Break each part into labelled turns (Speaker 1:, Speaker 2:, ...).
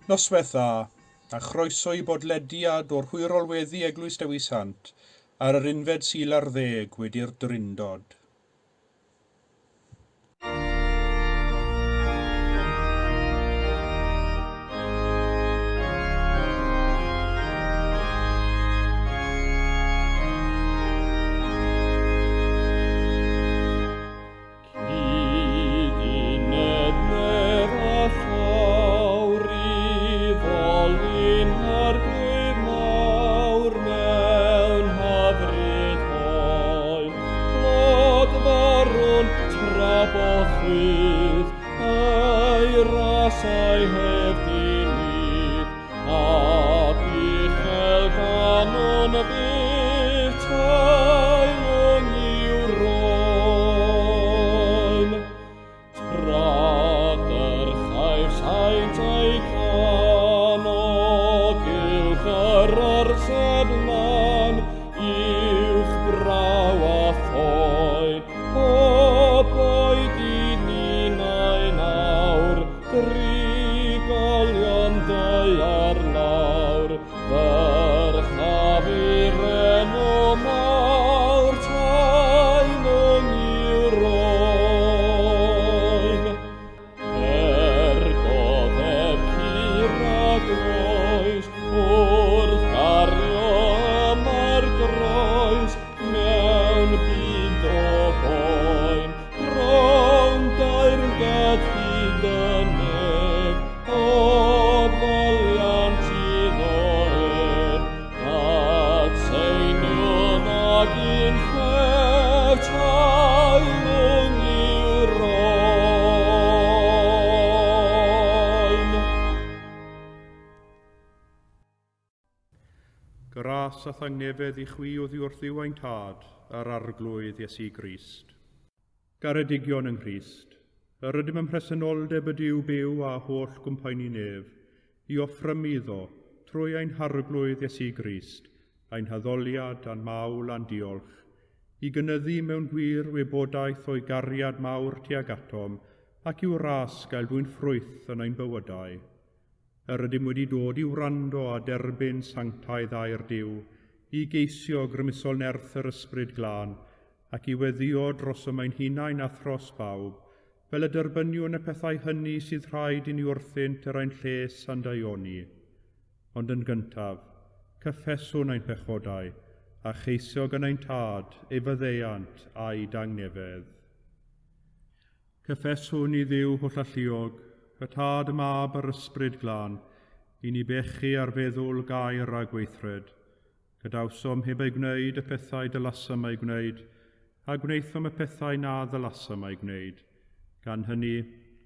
Speaker 1: Noswaith dda, a chroeso i bodlediad o'r hwyrol weddi Eglwys Dewi Sant ar yr unfed Sul ar ddeg wedi'r Drindod.
Speaker 2: Hyd uned nef a llawr i ddolyn Arglwydd mawr mewn hyfryd hoen, clod farwn tra bo chwyth, ei rasau heb dinydd, ac uchel ganwn bydd teilwng i'w roen. Tra dyrchaif saint eu cân o gylch yr orsedd lan, uwch braw a phoen, o boed i ninnau'n awr, drigolion daear lawr, ddyrchafu'r enw mawr, teilwng i'w roen. Er goddef cur a groes, wrth gario yma'r groes, mewn byd o boen, rownd daearged hyd y nef, o foliant iddo ef, datseiniwn ag un llef, teilwng i'w roen.
Speaker 1: Gras a thangnefedd i chwi oddi wrth Dduw ein Tad, a'r Arglwydd Iesu Grist. Garedigion yng Nghrist, yr ydym ym mhresenoldeb y Duw byw a holl gwmpaenu nef, i offrymu iddo, trwy ein Harglwydd Iesu Grist, ein haddoliad a'n mawl a'n diolch, i gynyddu mewn gwir wybodaeth o'i gariad mawr tuag atom, ac i'w ras gael dwyn ffrwyth yn ein bywydau. Yr ydym wedi dod i wrando a derbyn sanctaidd air Duw, i geisio grymusol nerth yr Ysbryd Glân, ac i weddïo drosom ein hunain a thros bawb, fel y derbyniwn y pethau hynny sydd rhaid i ni wrthynt er ein lles a'n daioni. Ond yn gyntaf, cyffeswn ein pechodau, a cheisio gan ein Tad ei faddeuant a'i dangnefedd. Cyffeswn i Dduw hollalluog, y Tad, y Mab a'r Ysbryd Glân, i ni bechu ar feddwl, gair a gweithred. Gadawsom heb ei gwneud y pethau dylasam eu gwneud, a gwnaethom y pethau na ddylasam eu gwneud. Gan hynny,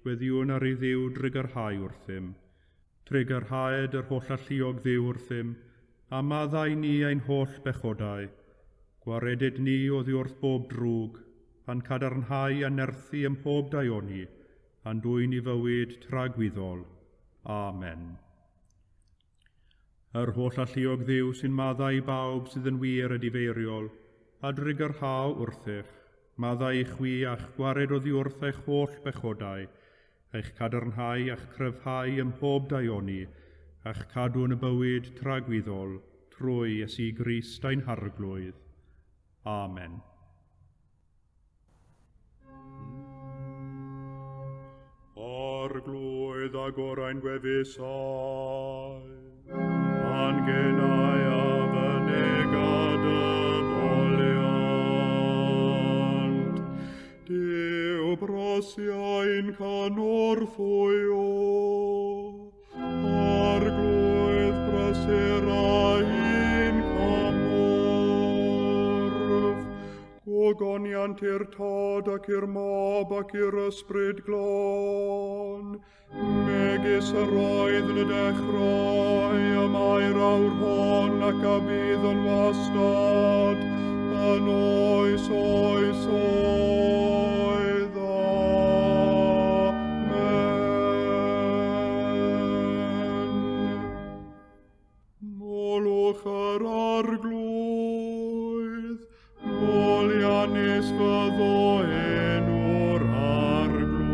Speaker 1: gweddïwn ar i Dduw drugarhau wrthym. Trugarhaed yr hollalluog Dduw wrthym, a maddau ni ein holl bechodau. Gwaredyd ni oddi wrth bob drwg, a'n cadarnhau a nerthu ym mhob daioni, a'n dwyn i fywyd tragwyddol. Amen. Yr holl alluog Dduw sy'n maddau i bawb sydd yn wir edifeiriol, a drugarhau wrthych, maddau i chwi a'ch gwared oddi wrth eich holl bechodau, eich cadarnhau a'ch cryfhau ym mhob daioni, a'ch cadw yn y bywyd tragwyddol, trwy Iesu Grist ein Harglwydd. Amen. Arglwydd agor ein gwefusau, a'n genau a fynega dy foliant. Duw brosiau'n cynorthwyo, Arglwydd brysur ein cymorth. Gogoniant i'r Tad ac i'r Mab ac i'r Ysbryd Glân, megis yr oedd yn y dechrau, y mae'r awr hon ac a bydd yn wastad, yn oes oes oed. Amen. Molwch yr Arglwydd, moliannus fyddo enw'r Arglwydd.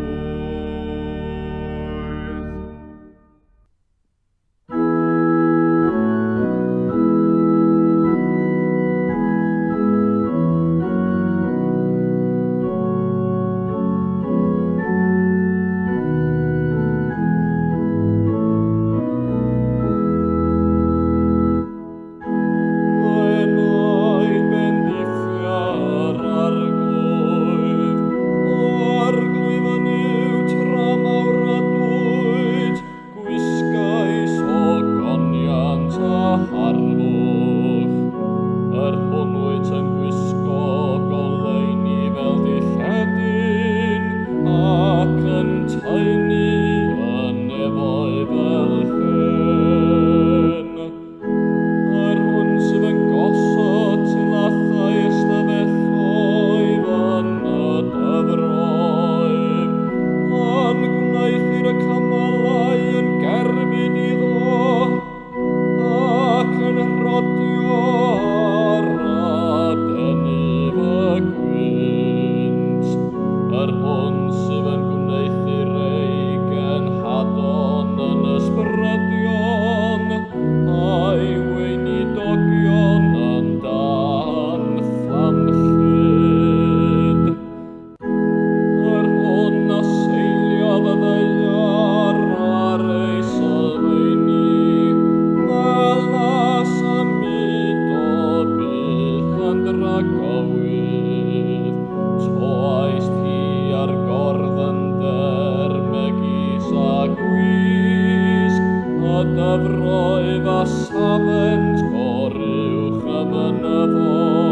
Speaker 2: dyfroedd a safent goruwch y mynyddoedd.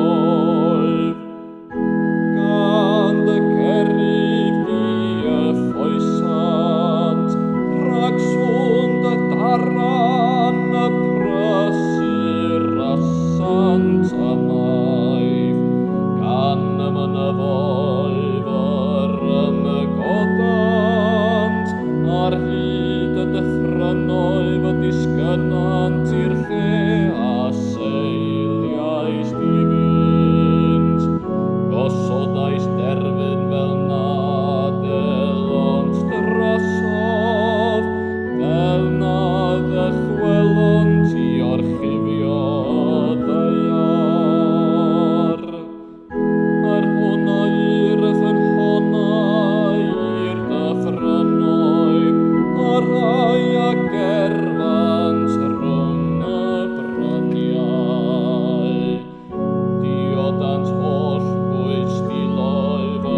Speaker 2: Gan dy gerydd di y ffoesant, rhag sŵn dy daran y prysurasant ymaith. Gan y mynyddoedd yr ymgodant, ar hyd y dyffrynnoedd y disgynnant i'r lle a seiliaist iddynt. Gosodais derfyn fel nad elont drosodd, fel na ddychwelont i orchuddio ddaear. Yr hwn a i'r ffynhonnau i'r dyffrynnoedd, a rhai a gerfant rhwng y bryniau. Diodant holl fwystfiloedd y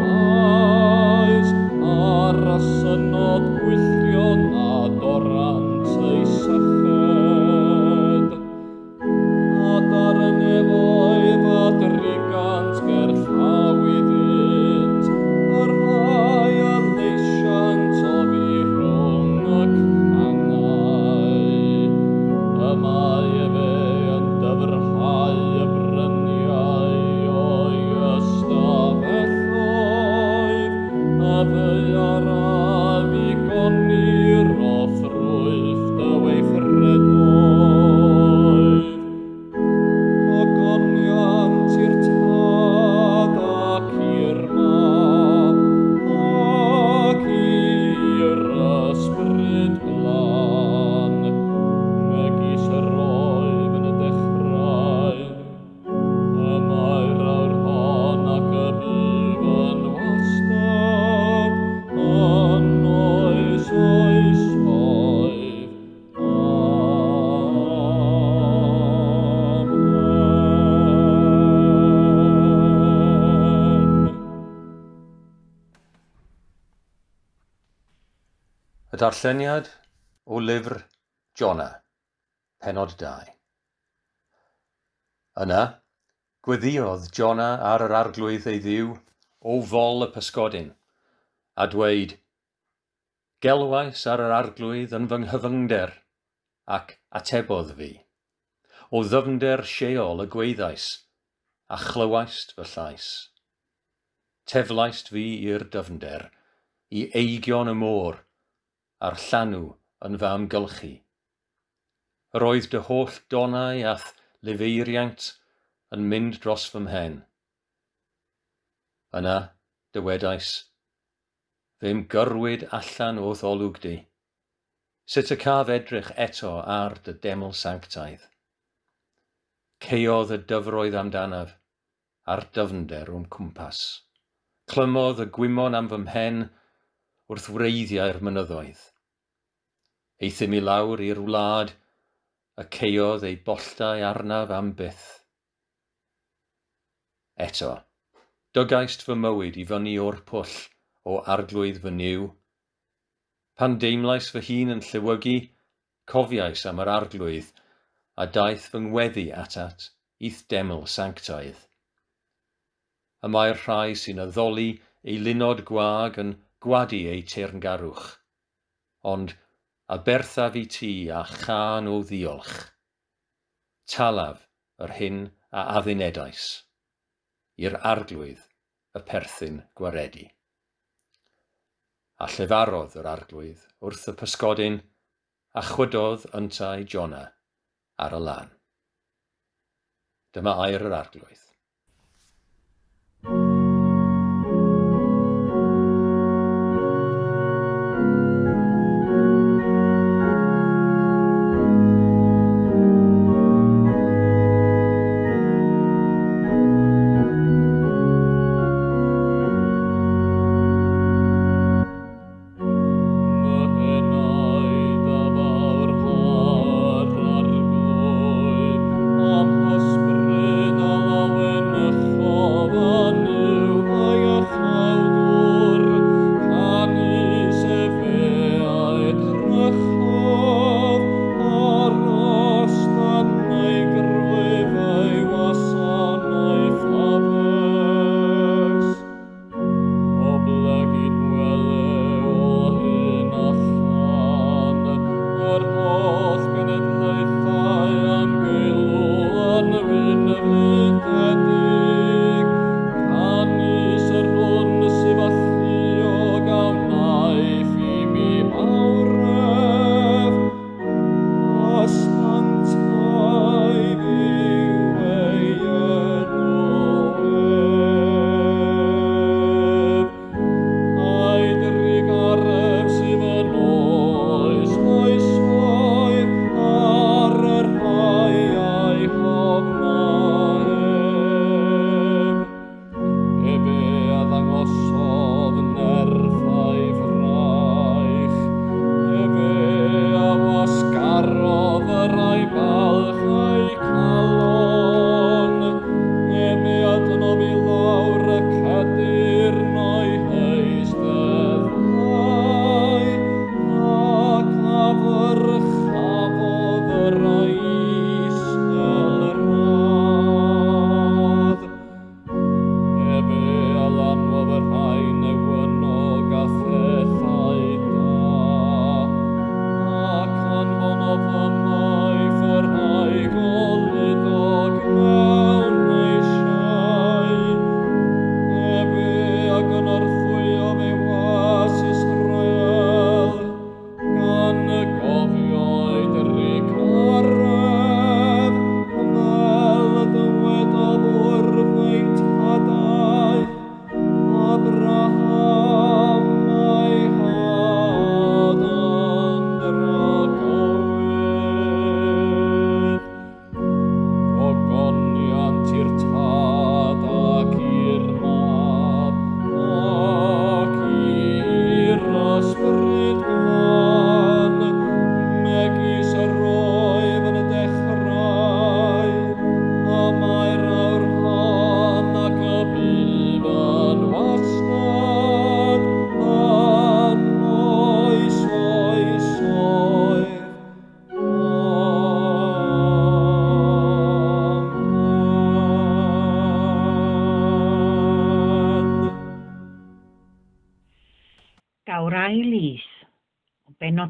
Speaker 2: maes, a'r asynod gwylltion a dorant eu syched. Adar y nefoedd a drigant gerllaw iddynt, y rhai a leisiant oddi rhwng y cangau. Y mae efe yn dyfrhau y bryniau o'i ystafelloedd, a ddaear a ddigonir o ffrwyth dy weithredoedd. Gogoniant i'r Tad ac i'r Mab ac i'r Ysbryd Glân, megis yr oedd yn y dechrau, y mae'r awr hon ac y bydd yn wastad, yn oes oesoedd. Amen.
Speaker 3: Y darlleniad o lyfr Jona, pennod 2. Yna, gweddïodd Jona ar yr arglwydd ei ddiw o fol y pysgodyn, a dweud, Gelwais ar yr arglwydd yn fy nghyfyngder, ac atebodd fi. O ddyfnder Sheol y gweddais, a chlywaist fy llais. Teflaist fi i'r dyfnder, i eigion y môr, a'r llanw yn fy amgylchu. Yr oedd dy holl donau a'th lifeiriant yn mynd dros fy mhen. Yna, dywedais, fe'm gyrwyd allan o'th olwg di. Sut y caf edrych eto ar dy deml sanctaidd? Caeodd y dyfroedd amdanaf, a'r dyfnder o'm cwmpas. Clymodd y gwymon am fy mhen wrth wreiddiau'r mynyddoedd. Euthum i lawr i'r wlad, y caeodd ei bolltau arnaf am byth. Eto, dygaist fy mywyd i fyny o'r pwll o arglwydd fy Nuw. Pan deimlais fy hun yn llewygu, cofiais am yr arglwydd, a daeth fy ngweddi atat i'th deml sanctaidd. Y mae'r rhai sy'n addoli eilunod gwag yn gwadu eu teyrngarwch, ond aberthaf i ti a chân o ddiolch. Talaf yr hyn a addunedais, i'r arglwydd y perthyn gwaredu. A llefarodd yr arglwydd wrth y pysgodyn, a chwydodd yntau Jona ar y lan. Dyma air yr arglwydd.
Speaker 2: Fy henaid a fawrha'r arglwydd, a'm hysbryd a lawenha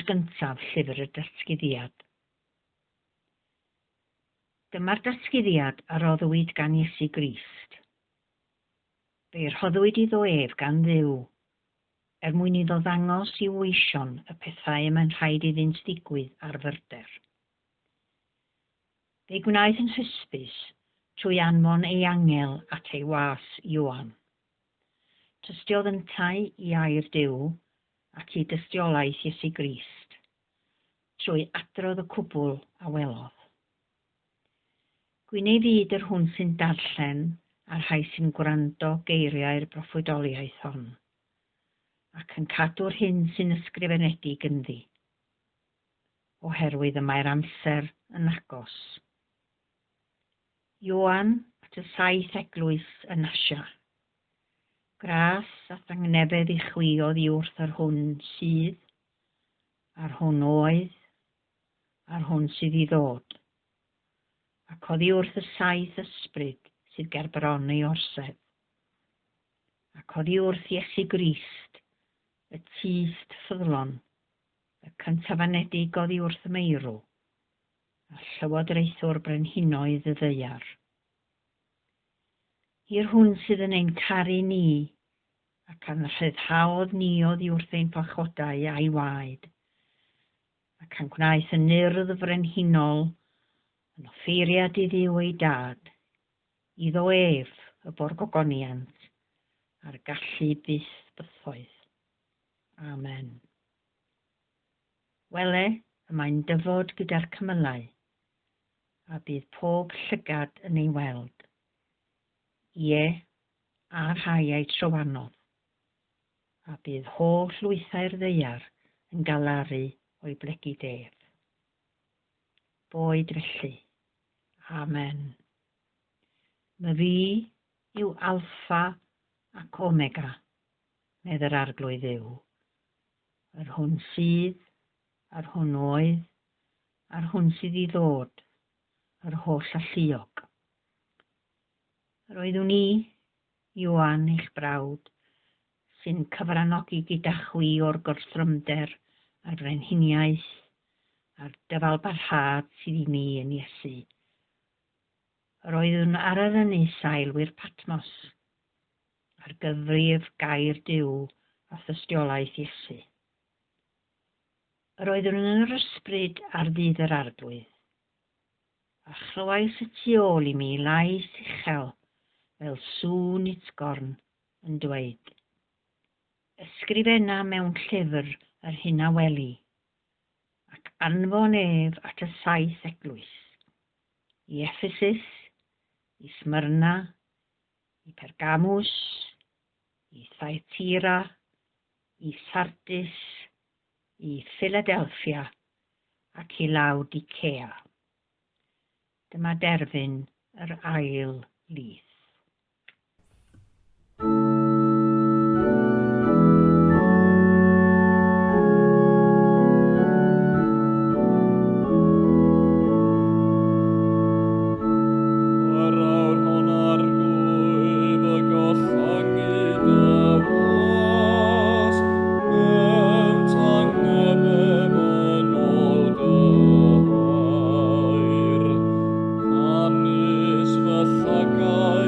Speaker 4: gyntaf llyfr y Datguddiad. Dyma'r datguddiad a roddwyd gan Iesu Grist. Fe'i rhoddwyd iddo ef gan Dduw, er mwyn iddo ddangos i'w weision y pethau y mae'n rhaid iddynt ddigwydd ar fyrder. Fe'i gwnaeth yn hysbys trwy anfon ei angel at ei was Ioan. Tystiodd yntau i air Duw ac i dystiolaeth Iesu Grist, trwy adrodd y cwbl a welodd. Gwyn ei fyd yr hwn sy'n darllen a'r rhai sy'n gwrando geiriau'r broffwydoliaeth hon, ac yn cadw'r hyn sy'n ysgrifenedig ynddi, oherwydd y mae'r amser yn agos. Ioan at y saith eglwys yn Asia. Gras a thangnefedd i chwi oddi wrth yr hwn sydd, a'r hwn oedd, a'r hwn sydd i ddod, ac oddi wrth y saith ysbryd sydd ger bron ei orsedd, ac oddi wrth Iesu Grist, y tyst ffyddlon, y cyntafanedig oddi wrth y meirw, a llywodraethwr brenhinoedd y ddaear. I'r hwn sydd yn ein caru ni, ac a'n rhyddhaodd ni oddi wrth ein pechodau a'i waed, ac a'n gwnaeth yn urdd frenhinol yn offeiriad i Dduw ei dad, iddo ef y borgogoniant a'r gallu byth bythoedd. Amen. Wele, y mae'n dyfod gyda'r cymylau, a bydd pob llygad yn ei weld. Ie, a'r rhai a'i trywanodd, a bydd holl lwythau'r ddaear yn galaru o'i blegid ef. Boed felly. Amen. Myfi yw Alffa ac Omega, medd yr Arglwydd Dduw, yr hwn sydd, a'r hwn oedd, a'r hwn sydd i ddod, yr holl alluog. Yr oeddwn i, Ioan, eich brawd, sy'n cyfranogi gyda chwi o'r gorthrymder a'r frenhiniaeth a'r dyfalbarhad sydd i ni yn Iesu. Yr oeddwn ar yr ynys a elwir Patmos, ar gyfrif gair Duw a thystiolaeth Iesu. Yr oeddwn yn yr ysbryd ar ddydd yr Arglwydd, a chlywais y tu ôl i mi lais uchel fel sŵn utgorn yn dweud, Ysgrifenna mewn llyfr yr hyn a weli, ac anfon ef at y saith eglwys, i Ephesus, i Smyrna, i Pergamus, i Thyatira, i Sardis, i Philadelphia, ac i Laodicea. Dyma derfyn yr ail lith.
Speaker 2: Yr awr hon Arglwydd y gollyngi dy was, mewn tangnefedd yn ôl dy air. Canys fy llygaid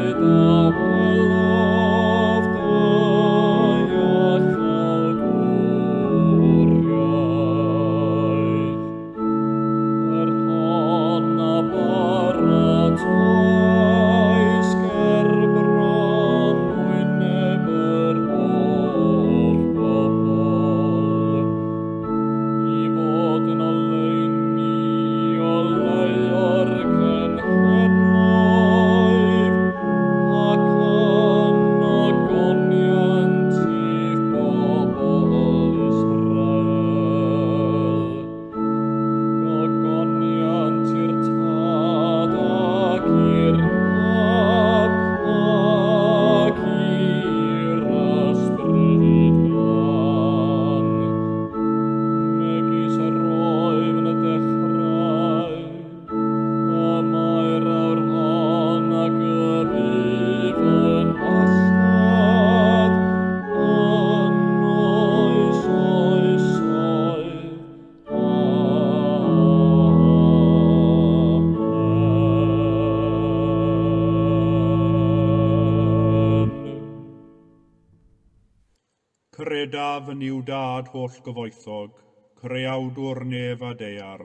Speaker 1: Credaf yn Nuw Dad holl gyfoethog, creawdwr nef a daear,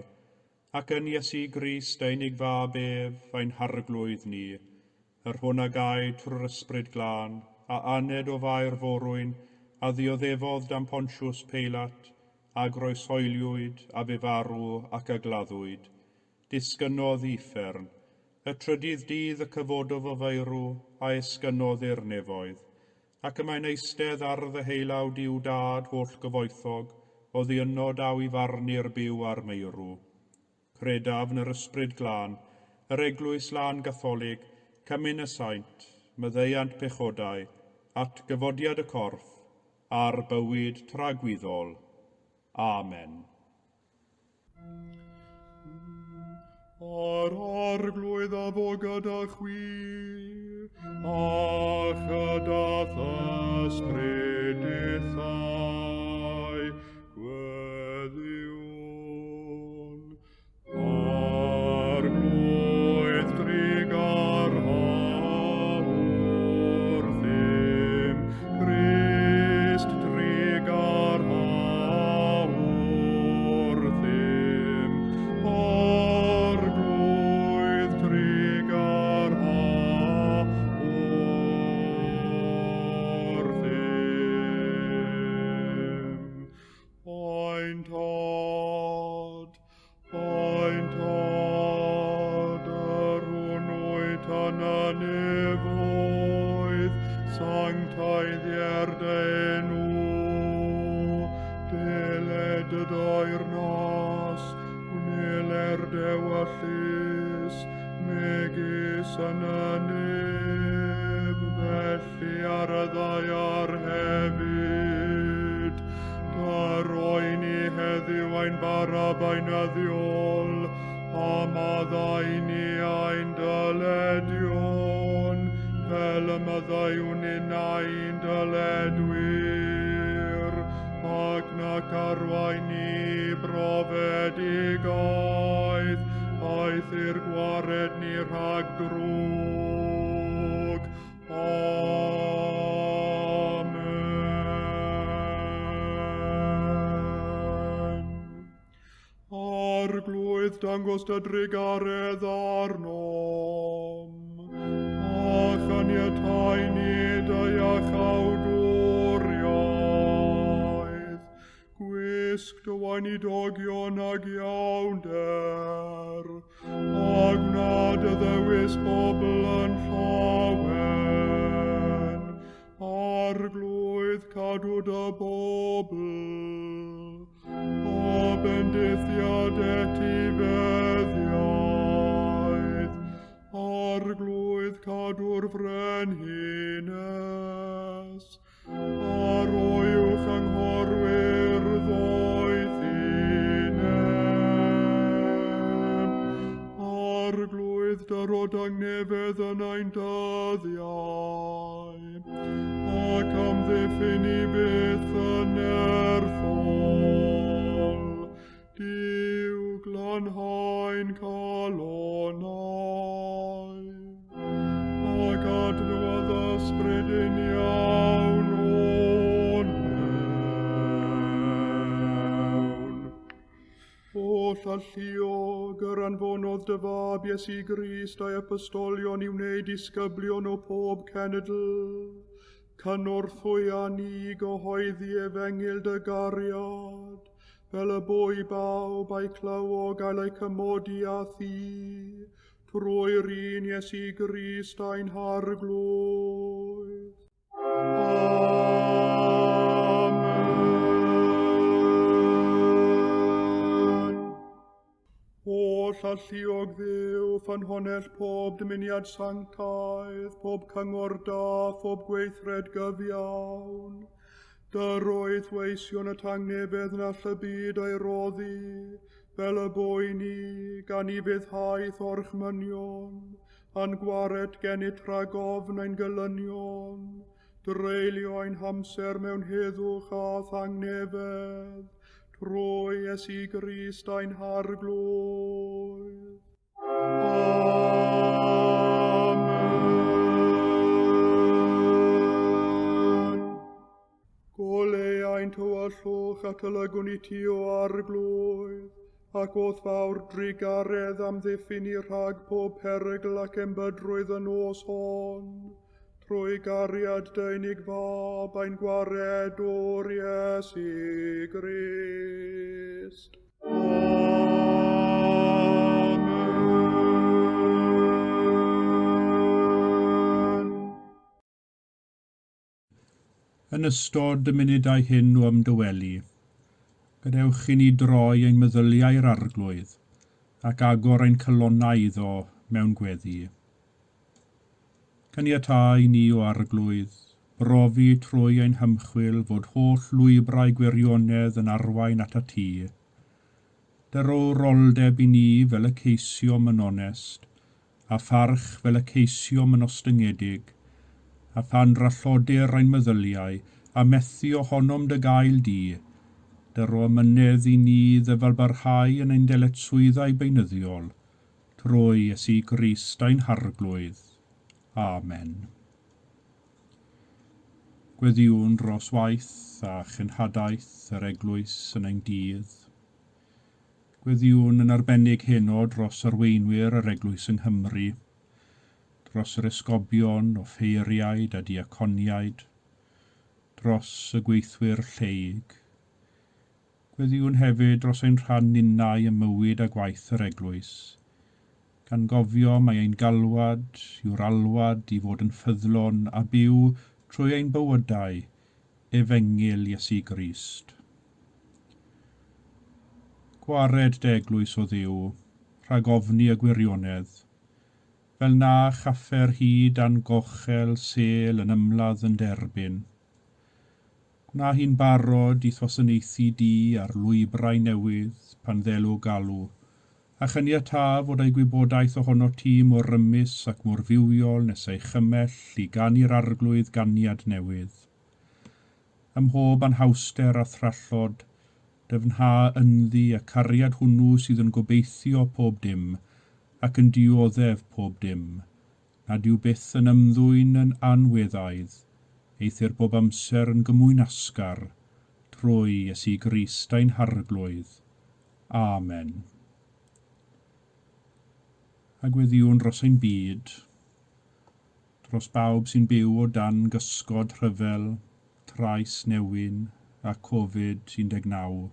Speaker 1: ac yn Iesu Grist ei unig fab ef, ein harglwydd ni, yr hwn a gaed trwy'r Ysbryd Glân, a aned o Fair Forwyn, a ddioddefodd dan Pontius Peilat, a groeshoeliwyd, a fu farw ac a gladdwyd. Disgynnodd i uffern. Y trydydd dydd y cyfododd o feirw, a esgynnodd i'r nefoedd. Ac y mae'n eistedd ar ddeheulaw Duw Dad holl gyfoethog, oddi yno daw i farnu'r byw a'r meirw. Credaf yn yr Ysbryd Glân, yr Eglwys Lân Gatholig, Cymun y Saint, maddeuant pechodau, atgyfodiad y corff, a'r bywyd tragwyddol. Amen. A'r Arglwydd a fo gyda chwi, a chyda th'ysbryd dithau, gweddïwn. Arglwydd drugarha wrthym, Crist drugarha wrthym, Arglwydd trugarha wrthym. Ein Tad, ein Tad, yr hwn wyt yn y nefoedd, sancteiddier dy enw, deled dy deyrnas, gwneler d'ewyllys, megis yn y nef, felly ar y ddaear hefyd. Dyro i ni heddiw ein bara beunyddiol, a maddau i ni ein dyledion, fel y maddeuwn ninnau i'n dyledwyr, ac nac arwain ni i brofedigaeth, eithr gwared ni rhag drwg. Amen. Arglwydd, dangos dy drugaredd arnom, a chaniatáu ni dy iachawdwriaeth. Gwisg dy weinidogion ag iawnder, a gwna dy ddewis bobl yn llawen. Arglwydd, cadw dy bobl, a bendithiad etifeddiaeth. Arglwydd, cadw'r frenhines, a rhoi i'w chynghorwyr ddoethineb. Arglwydd, dyro dangnefedd yn ein dyddiau, ac amddiffyn ni byth yn nerthol. Duw, glanha'n calonnau, ac adnewyddu ysbryd uniawn o'n mewn. Holl alluog, yr anfonodd dy fab Iesu Grist a'i apostolion i wneud disgyblion o pob cenedl. Cynorthwy â ni i gyhoeddi efengyl dy gariad, fel y bo i bawb a'i clywo gael eu cymodi â thi, trwy'r un Iesu Grist ein Harglwydd. Amen. Holl alluog Dduw, ffynhonnell pob dymuniad sanctaidd, pob cyngor da, phob gweithred gyfiawn, dyroedd weision y tangnefedd na all y byd ei roddi, fel y bo i ni, gan i fuddhaeth orchmynion, a'n gwared gennyt rhag ofn ein gelynion, dreulio ein hamser mewn heddwch a thangnefedd, trwy Iesu Grist ein Harglwydd. Amen. Goleu tywyllwch atolygwn i ti o Arglwydd, ac o'th fawr drugaredd amddiffyn i rhag pob perygl ac embydrwydd y nos hon, trwy gariad dy unig fab ein Gwaredwr Iesu Grist. Amen. Yn ystod y munudau hyn o ymdawelu, gadewch i ni droi ein meddyliau i'r Arglwydd ac agor ein calonnau iddo mewn gweddi. Caniatâ i ni, o Arglwydd, brofi trwy ein hymchwil fod holl lwybrau gwirionedd yn arwain atat ti. Dyro wroldeb i ni fel y ceisiom yn onest, a pharch fel y ceisiom yn ostyngedig, a phan drallodir ein meddyliau, a methu ohonom dy gael di, dyro amynedd i ni ddyfalbarhau yn ein dyletswyddau beunyddiol, trwy Iesu Grist ein Harglwydd. Amen. Gweddïwn dros waith a chenhadaeth yr Eglwys yn ein dydd. Gweddïwn yn arbennig heno dros arweinwyr yr Eglwys yng Nghymru, dros yr esgobion, offeiriaid a diaconiaid, dros y gweithwyr lleyg. Gweddïwn hefyd dros ein rhan ninnau ym mywyd a gwaith yr Eglwys, gan gofio mai ein galwad yw'r alwad i fod yn ffyddlon a byw trwy ein bywydau Efengyl Iesu Grist. Gwared dy eglwys, O Dduw, rhag ofni y gwirionedd, fel na chaffer hi dan gochel sêl yn ymladd yn dy erbyn. Gwna hi'n barod i'th wasanaethu di ar lwybrau newydd pan ddelw galw, a chaniatâ fod ei gwybodaeth ohonot ti mor rymus ac mor fywiol nes ei chymell i ganu'r Arglwydd ganiad newydd. Ym mhob anhawster a thrallod, dyfnha ynddi y cariad hwnnw sydd yn gobeithio pob dim ac yn dioddef pob dim, nad yw byth yn ymddwyn yn anweddaidd, eithr bob amser yn gymwynasgar, trwy Iesu Grist ein Harglwydd. Amen. A gweddïwn dros ein byd, dros bawb sy'n byw o dan gysgod rhyfel, trais newyn a Covid-19.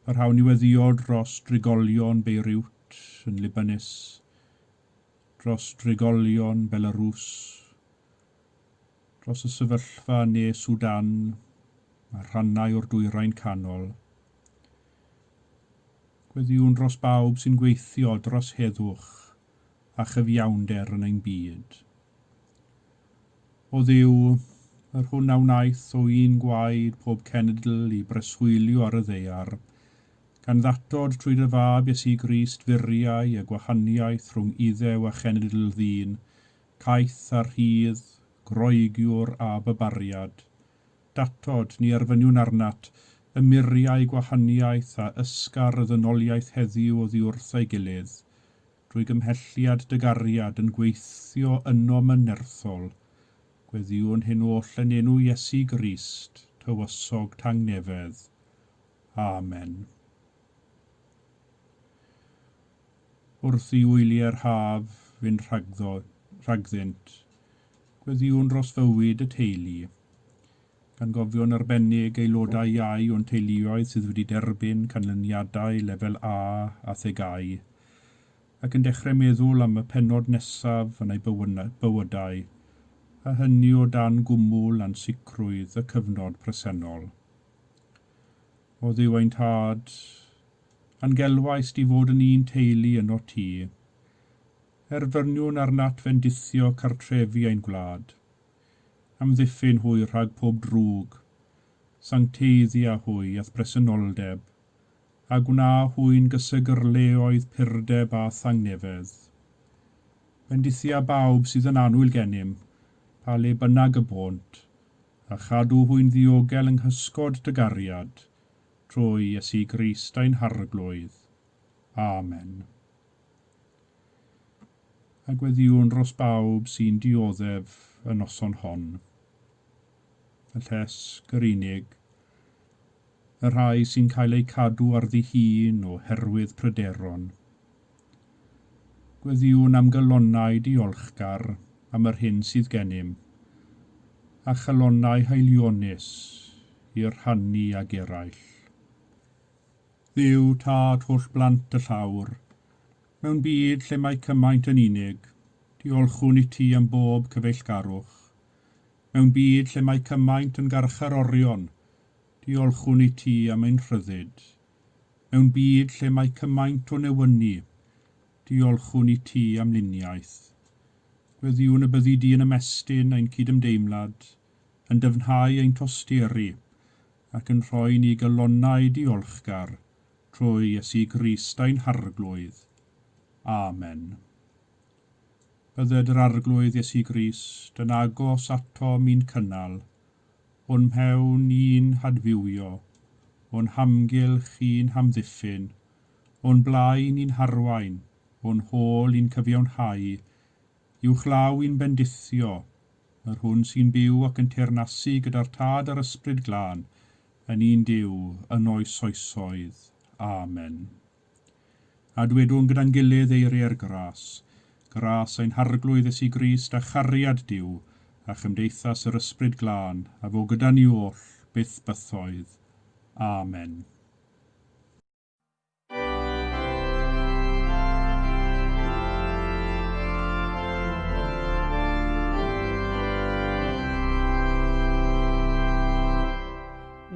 Speaker 1: Parhawn i weddïo dros drigolion Beirut yn Libanus, dros drigolion Belarus, dros y sefyllfa ne Sudan a rhannau o'r Dwyrain Canol. Gweddïwn dros bawb sy'n gweithio dros heddwch a chyfiawnder yn ein byd. O Dduw, yr hwn a wnaeth o un gwaed pob cenedl i breswylio ar y ddaear, gan ddatod trwy dy fab Iesu Grist furiau y gwahaniaeth rhwng Iddew a chenedl ddyn, caeth a rhydd, Groegiwr a barbariad. Datod, ni erfyniwn arnat, y muriau gwahaniaeth a ysgar y ddynoliaeth heddiw oddi wrth ei gilydd, drwy gymhelliad dy gariad yn gweithio ynom yn nerthol. Gweddïwn hyn oll yn enw Iesu Grist, tywysog tangnefedd. Amen. Wrth i wyliau'r haf fynd rhagddo, rhagddynt, gweddïwn dros fywyd y teulu, gan gofio'n arbennig aelodau iau o'n teuluoedd sydd wedi derbyn canlyniadau lefel A a TGAU, ac yn dechrau meddwl am y pennod nesaf yn eu bywydau, a hynny o dan gwmwl ansicrwydd y cyfnod presennol. O Dduw ein Tad, a'n gelwaist i fod yn un teulu ynot ti, erfyniwn arnat fendithio cartrefi ein gwlad, amddiffyn hwy rhag pob drwg, sancteiddia hwy a'th bresenoldeb, a gwna hwy'n gysegrleoedd purdeb a thangnefedd. Bendithia bawb sydd yn annwyl gennym, pa le bynnag y bônt, a chadw hwy'n ddiogel yng nghysgod dy gariad, trwy Iesu Grist ein Harglwydd. Amen. A gweddïwn dros bawb sy'n dioddef y noson hon. Y llesg, yr unig, Y rhai sy'n cael eu cadw ar ddihun oherwydd pryderon. Gweddïwn am galonnau diolchgar am yr hyn sydd gennym, a chalonnau haelionus i'r rhannu ag eraill. Dduw Tad holl blant y llawr, mewn byd lle mae cymaint yn unig, diolchwn i ti am bob cyfeillgarwch. Mewn byd lle mae cymaint yn garcharorion, diolchwn i ti am ein rhyddid. Mewn byd lle mae cymaint o newynu, diolchwn i ti am luniaeth. Gweddïwn y byddi di yn ymestyn ein cydymdeimlad, yn dyfnhau ein tosturi, ac yn rhoi ni galonnau diolchgar trwy Iesu Grist ein Harglwydd. Amen. Bydded yr Arglwydd Iesu Grist yn agos atom i'n cynnal, o'n mhewn i'n hadfywio, o'n hamgylch i'n hamddiffyn, o'n blaen i'n harwain, o'n hôl i'n cyfiawnhau, uwchlaw i'n bendithio, yr hwn sy'n byw ac yn teyrnasu gyda'r Tad a'r Ysbryd Glân, yn un Duw, yn oes oesoedd. Amen. A dwedwn gyda'n gilydd eiriau'r gras, gras ein Harglwydd Iesu Grist a chariad Duw, a chymdeithas yr Ysbryd Glân, a fo gyda ni oll, byth bythoedd. Amen.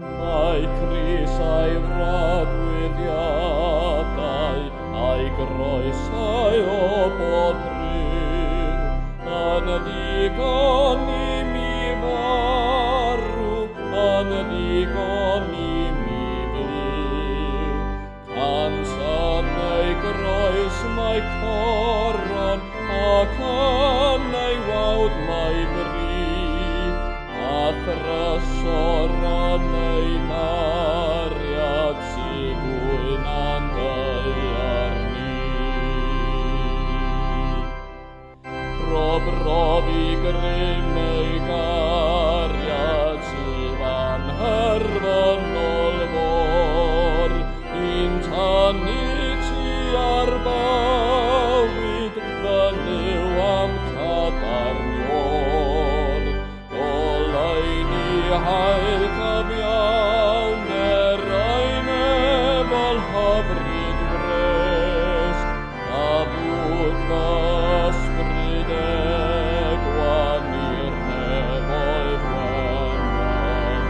Speaker 2: Mae Crist a'i fradwyddiadau, a'i groesau o bob rhyw, yn ddigon i mi farw, yn ddigon i mi fyw. Cans yn ei groes mae coron, ac yn ei wawd mae bri, a thrysor yn ei gariad sydd fwy na'n daear ni. Probrofi grym ei gariad sydd anherfynol fôr, i'n tynnu tua'r bywyd, fy Nuw a'm cadarnior. Goleuni haul cyfiawnder ei nefol hyfryd wres, a fwyd fy ysbryd egwan i'r nefoedd weniones.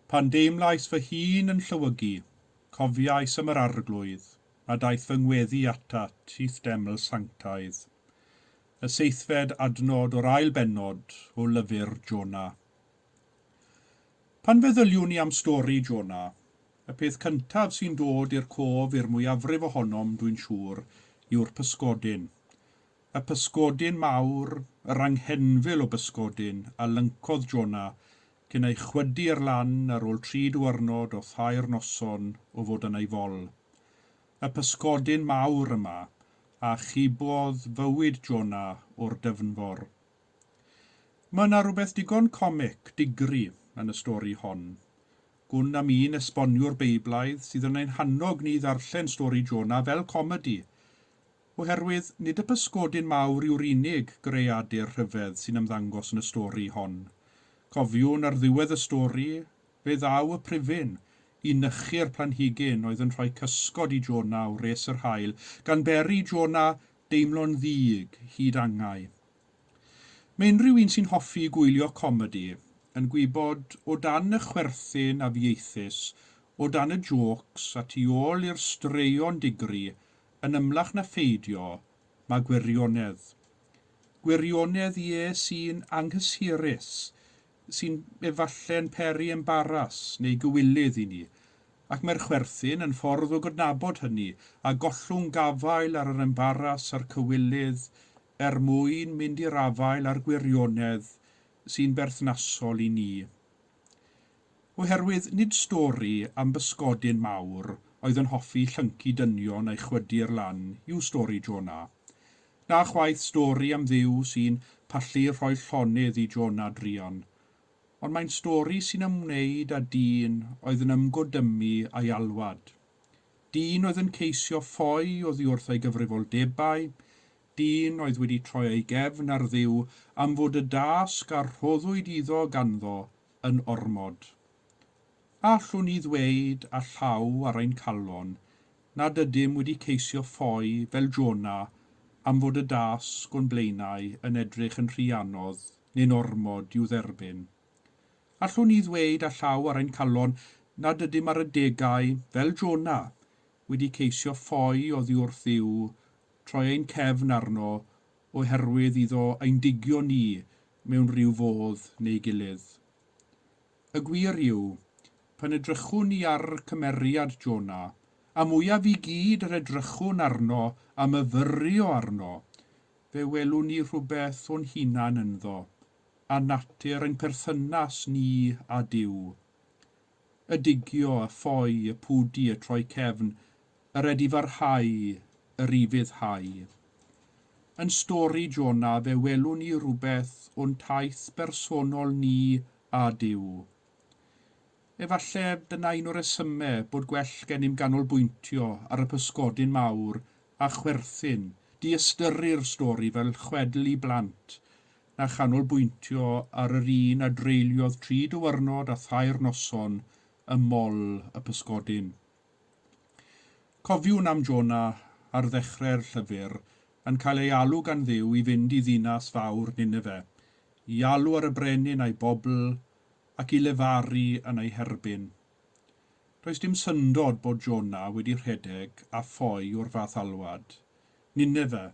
Speaker 1: Pan deimlais fy hun yn llewygu, cofiais am yr Arglwydd, a daeth fy ngweddi atat i'th deml sanctaidd. Y seithfed adnod o'r ail bennod o lyfr Jona. Pan feddyliwn i am stori Jona, y peth cyntaf sy'n dod i'r cof i'r mwyafrif ohonom, dwi'n siŵr, yw'r pysgodyn. Y pysgodyn mawr, yr anghenfil o bysgodyn a lyncodd Jona cyn ei chwydu i'r lan ar ôl 3 diwrnod o 3 noson o fod yn ei fol. Y pysgodyn mawr yma a achubodd fywyd Jona o'r dyfnfor. Mae yna rhywbeth digon comic, digri, yn y stori hon. Gwn am un esboniwr Beiblaidd sydd yn ein hannog ni ddarllen stori Jona fel comedi, oherwydd nid y pysgodyn mawr yw'r unig greadur rhyfedd sy'n ymddangos yn y stori hon. Cofiwn ar ddiwedd y stori, fe ddaw y pryfyn i nychu'r planhigyn oedd yn rhoi cysgod i Jona o wres yr haul, gan beri Jona deimlo'n ddig hyd angau. Mae unrhyw un sy'n hoffi gwylio comedi yn gwybod o dan y chwerthin afieithus, o dan y jôcs a tu ôl i'r straeon digri, yn ymlach na pheidio, mae gwirionedd. Gwirionedd ie sy'n anghysurus, sy'n efallai'n peri embaras neu gywilydd i ni, ac mae'r chwerthin yn ffordd o gydnabod hynny a gollwng gafael ar yr embaras a'r cywilydd er mwyn mynd i'r afael â'r gwirionedd sy'n berthnasol i ni. Oherwydd nid stori am bysgodyn mawr oedd yn hoffi llyncu dynion a'i chwydu'r lan yw stori Jona. Na chwaith stori am Dduw sy'n pallu rhoi llonydd i Jona druan, ond mae'n stori sy'n ymwneud â dyn oedd yn ymgodymu a'i alwad. Dyn oedd yn ceisio ffoi oddi wrth ei gyfrifoldebau, dyn oedd wedi troi ei gefn ar Dduw am fod y dasg a rhoddwyd iddo ganddo yn ormod. A allwn ni ddweud â llaw ar ein calon nad ydym wedi ceisio ffoi fel Jona am fod y dasg o'n blaenau yn edrych yn rhy anodd neu'n ormod i'w dderbyn? Allwn ni ddweud â llaw ar ein calon nad ydym ar adegau, fel Jona, wedi ceisio ffoi oddi wrth Dduw, troi ein cefn arno oherwydd iddo ein digio ni mewn rhyw fodd neu gilydd? Y gwir yw, pan edrychwn ni ar cymeriad Jona, a mwyaf i gyd yr edrychwn arno a myfyrio arno, fe welwn ni rhywbeth o'n hunan ynddo, a natur ein perthynas ni â Duw. Y digio, y ffoi, y pwdu, y troi cefn, yr edifarhau, yr ufuddhau. Yn stori Jona fe welwn ni rhywbeth o'n taith bersonol ni â Duw. Efallai dyna un o'r resymau bod gwell gennym ganolbwyntio ar y pysgodyn mawr a chwerthin, diystyru'r stori fel chwedl i blant, na chanolbwyntio ar yr un a dreuliodd 3 diwrnod a 3 noson ym mol y pysgodyn. Cofiwn am Jona ar ddechrau'r llyfr yn cael ei alw gan Dduw i fynd i ddinas fawr Nineve, i alw ar y brenin a'i bobl ac i lefaru yn ei herbyn. Does dim syndod bod Jona wedi rhedeg a ffoi o'r fath alwad. Nineve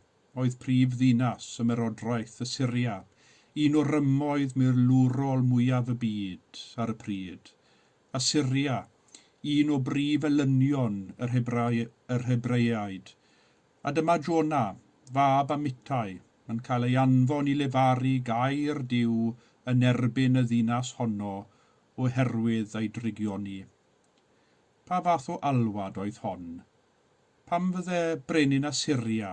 Speaker 1: oedd prif ddinas ymerodraeth Assyria, un o'r rymoedd milwrol mwyaf y byd ar y pryd. Assyria, un o brif elynion yr Hebreaid. A dyma Jona, fab Amittai, yn cael ei anfon i lefaru gair Duw yn erbyn y ddinas honno oherwydd ei drygioni. Pa fath o alwad oedd hon? Pam fydde brenin Assyria,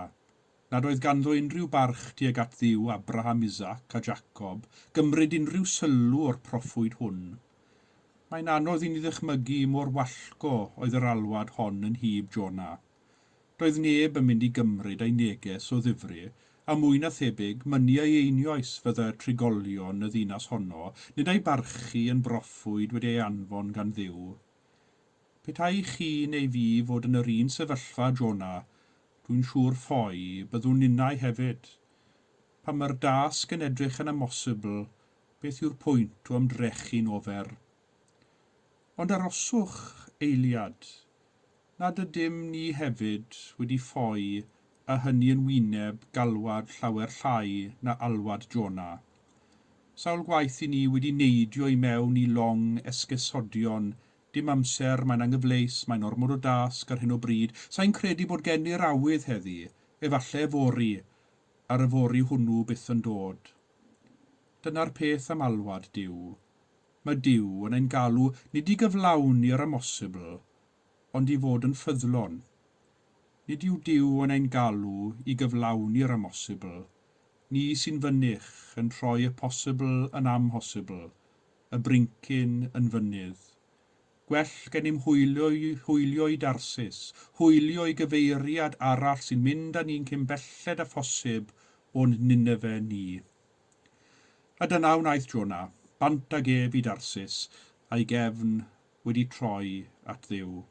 Speaker 1: nad oedd ganddo unrhyw barch tuag at Dduw Abraham, Isaac a Jacob, gymryd unrhyw sylw o'r proffwyd hwn? Mae'n anodd i ni ddychmygu mor wallgo oedd yr alwad hon yn nhyb Jona. Doedd neb yn mynd i gymryd ei neges o ddifri, a mwy na thebyg mynnu ei einioes fyddai'r trigolion y ddinas honno, nid ei barchu yn broffwyd wedi ei anfon gan Dduw. Petai chi neu fi fod yn yr un sefyllfa Jona, dwi'n siŵr ffoi, byddwn ninnau hefyd. Pan mae'r dasg yn edrych yn amhosibl, beth yw'r pwynt o ymdrechu'n ofer? Ond aroswch eiliad, nad ydym ni hefyd wedi ffoi a hynny yn wyneb galwad llawer llai na alwad Jona. Sawl gwaith i ni wedi neidio i mewn i long esgusodion, dim amser, mae'n anghyfleus, mae'n ormod o dasg ar hyn o bryd, sai'n credu bod gen i'r awydd heddi, efallai fory, a'r yfory hwnnw byth yn dod. Dyna'r peth am alwad Duw. Mae Duw yn ein galw nid i gyflawni'r amhosibl, ond i fod yn ffyddlon. Nid yw Duw yn ein galw i gyflawni'r amhosibl. Ni sy'n fynych yn troi y posibl yn amhosibl, y brincyn yn fynydd. Gwell gennym hwylio i Darsis, hwylio i gyfeiriad arall sy'n mynd â ni'n cyn belled â phosib o'n Nineve ni. A dyna wnaeth Jona, bant ag ef i Darsis, a'i gefn wedi troi at Dduw.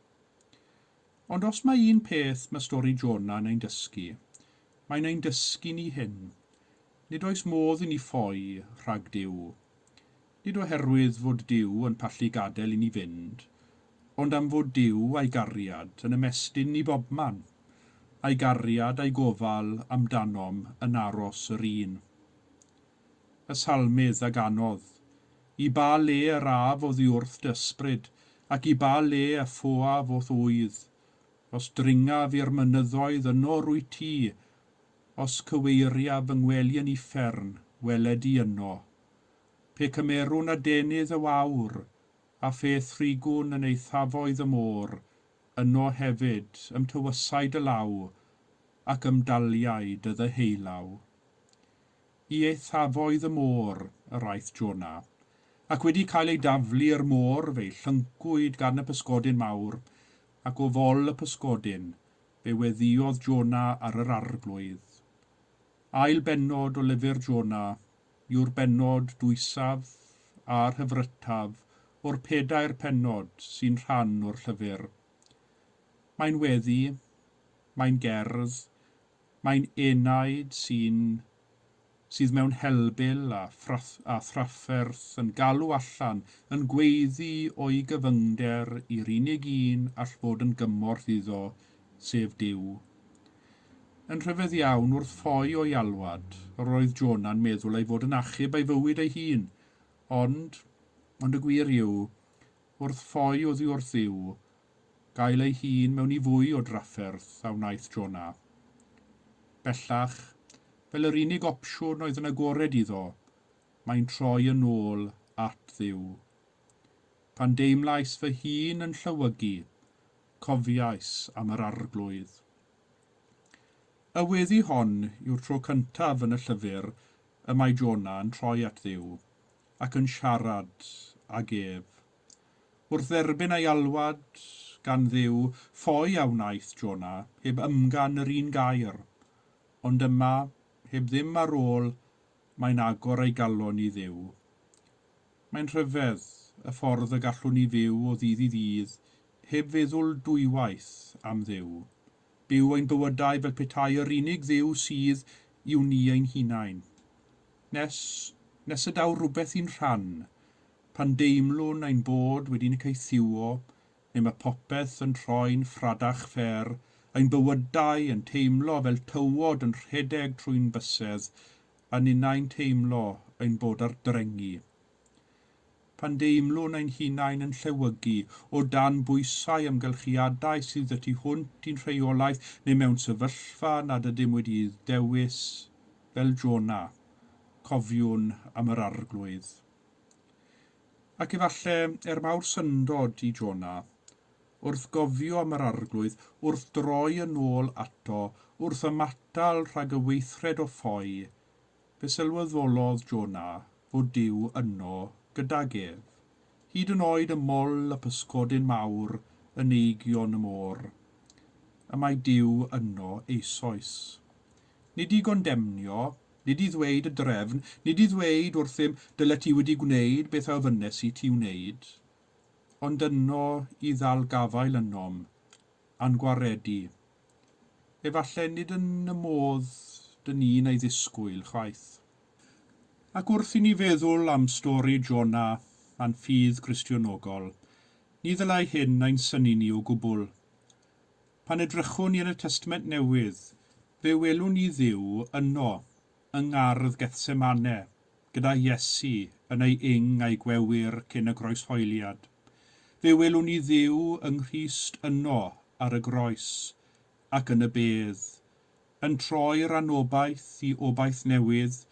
Speaker 1: Ond os mae un peth mae stori Jona yn ein dysgu, mae'n ein dysgu ni hyn. Nid oes modd i ni ffoi rhag Duw. Nid oherwydd fod Duw yn pallu gadael i ni fynd, ond am fod Duw a'i gariad yn ymestyn i bobman, a'i gariad a'i gofal amdanom yn aros yr un. Y salmydd a ganodd, i ba le yr af oddi wrth dy ysbryd, ac i ba le y ffoaf o'th ŵydd, os dringaf i'r mynyddoedd yno rwyt ti, os cyweiriaf fy ngwely yn uffern, weled i yno. Pe cymerwn adenydd y wawr, a phe thrigwn yn eithafoedd y môr, yno hefyd ymtywysau dy law, ac ymdaliai dy ddyheulaw. I eithafoedd y môr yr aeth Jona, ac wedi cael ei daflu i'r môr fe'i llyncwyd gan y pysgodyn mawr, ac o fol y pysgodyn fe weddïodd Jona ar yr Arglwydd. Ail bennod o lyfr Jona yw'r bennod dwysaf a'r hyfrytaf o'r pedair pennod sy'n rhan o'r llyfr. Mae'n weddi, mae'n gerdd, mae'n enaid sydd mewn helbul a thrafferth yn galw allan, yn gweiddi o'i gyfyngder i'r unig un all fod yn gymorth iddo, sef Duw. Yn rhyfedd iawn, wrth ffoi o'i alwad, yr oedd Jona'n meddwl ei fod yn achub ei fywyd ei hun, ond y gwir yw, wrth ffoi oddi wrth Dduw, gael ei hun mewn i fwy o drafferth a wnaeth Jona. Bellach, fel yr unig opsiwn oedd yn agored iddo, mae'n troi yn ôl at Dduw. Pan deimlais fy hun yn llywygu, cofiais am yr Arglwydd. Y weddi hon yw'r tro cyntaf yn y llyfr y mae Jona yn troi at Dduw ac yn siarad ag ef. Wrth dderbyn ei alwad gan Dduw, ffoi a wnaeth Jona heb ymgan yr un gair, ond yma, heb ddim ar ôl, mae'n agor ei galon i Dduw. Mae'n rhyfedd y ffordd y gallwn ni fyw o ddydd i ddydd, heb feddwl dwywaith am Dduw. Byw ein bywydau fel petai yr unig Dduw sydd yw ni ein hunain. Nes y daw rhywbeth i'n rhan, pan deimlwn ein bod wedi'n caethiwo, neu mae popeth yn troi'n ffradach ffer, ein bywydau yn teimlo fel tywod yn rhedeg trwy'n bysedd, a ninnau'n teimlo ein bod ar drengi. Pan deimlwn ein hunain yn llewygu o dan bwysau amgylchiadau sydd y tu hwnt i'n rheolaeth neu mewn sefyllfa nad ydym wedi dewis, fel Jona, cofiwn am yr Arglwydd. Ac efallai, er mawr syndod i Jona, wrth gofio am yr Arglwydd, wrth droi yn ôl ato, wrth ymatal rhag y weithred o ffoi, fe sylweddolodd Jona fod Duw yno gydag ef, hyd yn oed y mol y pysgodyn mawr yn eigion y môr. Y mae Duw yno eisoes. Nid i gondemnio, nid i ddweud y drefn, nid i ddweud wrthym dyle ti wedi gwneud beth a ofynnes i ti wneud, ond yno i ddal gafael ynom a'n gwaredu. Efallai nid yn y modd dyn ni'n ei ddisgwyl chwaith. Ac wrth i ni feddwl am stori Jona a'n ffydd Cristionogol, ni ddylai hyn ein synnu ni o gwbl. Pan edrychwn ni yn y Testament Newydd, fe welwn ni Dduw yno, yng ngardd Gethsemane, gyda Iesu yn ei ing a'i gwewyr cyn y groeshoeliad. Fe welwn ni Dduw yng Nghrist yno ar y groes ac yn y bedd, yn troi'r anobaith i obaith newydd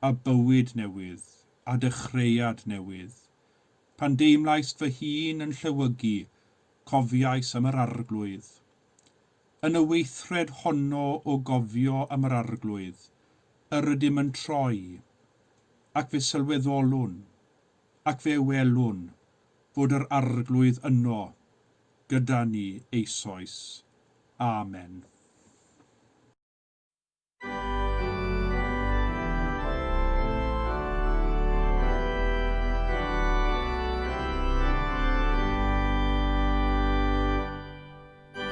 Speaker 1: a bywyd newydd a dechreuad newydd. Pan deimlais fy hun yn llywygu, cofiais am yr Arglwydd. Yn y weithred honno o gofio am yr Arglwydd, yr ydym yn troi, ac fe sylweddolwn, ac fe welwn fod yr Arglwydd yno gyda ni eisoes. Amen.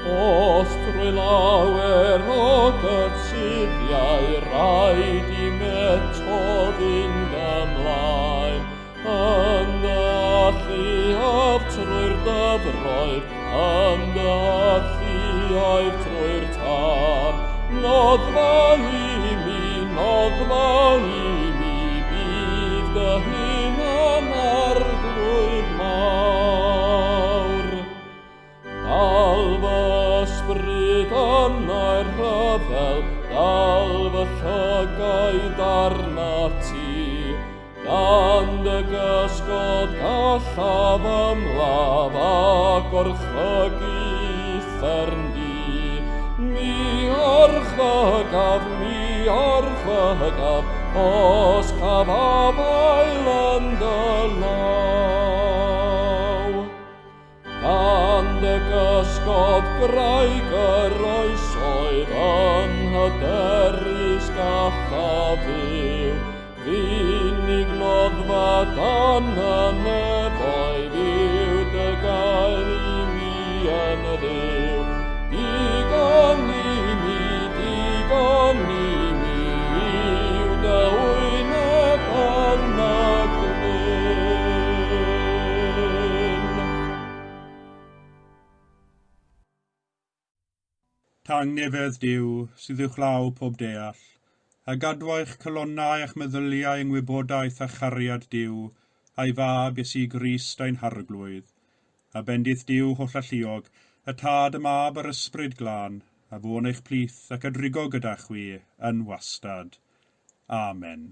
Speaker 2: Os trwy lawer o gytuddiau rhaid i meto fynd ymlaen, yn dy alluoedd trwy'r dyfroedd, yn dy alluoedd trwy'r tân. Noddfa i mi, noddfa i mi, bydd dy hunan Arglwydd mawr. Dal fy ysbryd yn yr rhyfel, dal fy llygaid arnat ti. Dan dy gysgod gallaf ymladd a gorchfygu uffern di. Mi archfygaf, mi archfygaf, os caf afael yn dy law. Dan dy gysgod graig yr oesoedd yn hyderus gallaf fyw, F'unig noddfa dan y nefoedd yw dy gael i mi yn Dduw. Digon i mi, digon i mi yw dy wyneb yn y glyn.
Speaker 1: Tangnefedd Duw, sydd uwchlaw pob deall, a gadwa eich calonnau a'ch meddyliau yng ngwybodaeth a chariad Duw, a'i fab Iesu Grist ein harglwydd. A bendith Duw hollalluog, y Tad, y Mab a'r Ysbryd Glân, a fo yn eich plith ac a drigo gyda chwi yn wastad. Amen.